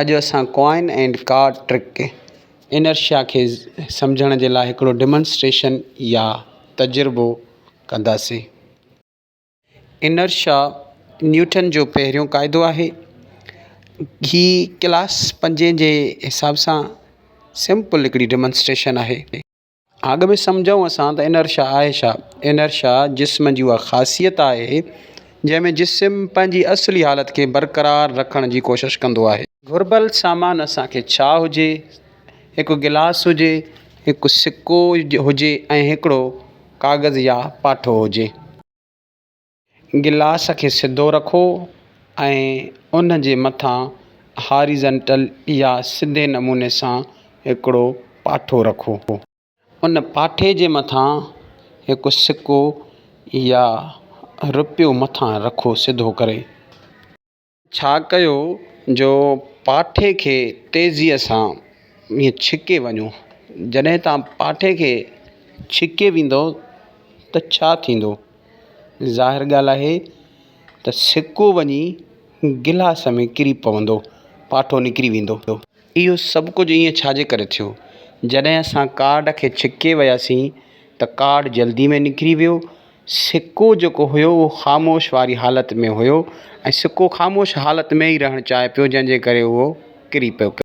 اڄ اسان coin and card truck انرشيا کي سمجهڻ جي لاء هڪڙو ڊيمنسٽريشن يا تجربو ڪنداسين. انرشيا نيوٽن جو پهريون قاعدو آهي. هي ڪلاس پنجين جي حساب سان سمپل هڪڙي ڊيمنسٽريشن آهي. اڳ ۾ سمجهون اسان ته انرشيا آهي ڇا؟ انرشيا جسم جي اها خاصيت آهي جنهن ۾ جسم پنهنجي اصلي حالت کي برقرار رکڻ جي ڪوشش ڪندو آهي. گهربل سامان اسان کي ڇا هجي؟ هڪ گلاس هجي، هڪ سڪو هجي ۽ هڪڙو ڪاغذ يا پاٺو هجي. گلاس کي سڌو رکو ۽ ان جي مٿان هاريزنٽل يا سڌي نموني سان هڪڙو پاٺو رکو. ان پاٺي جي مٿان هڪ سڪو يا رپيو مٿان رکو سڌو ڪري. ڇا ڪيو جو پاٺي کي تيزيء سان ائين ڇڪي وڃو. جڏهن توهان پاٺي کي ڇڪي ويندؤ ته ڇا ٿيندو؟ ظاهر ڳالهه آهي ته سڪو وڃي گلاس ۾ ڪري پوندو، پاٺو نڪري ويندو. اهو سڀ ڪجهه ائين ڇا جي ڪري ٿيو؟ جڏهن اسان ڪارڊ کي ڇڪي وياسين ته ڪارڊ جلدي ۾ نڪري ويو سڪو جيڪو هيو اهو خاموش واري حالت ۾ هيو ۽ سڪو خاموش حالت ۾ ئي رهڻ چاهي پيو جنهن جي ڪري اهو ڪري پيو.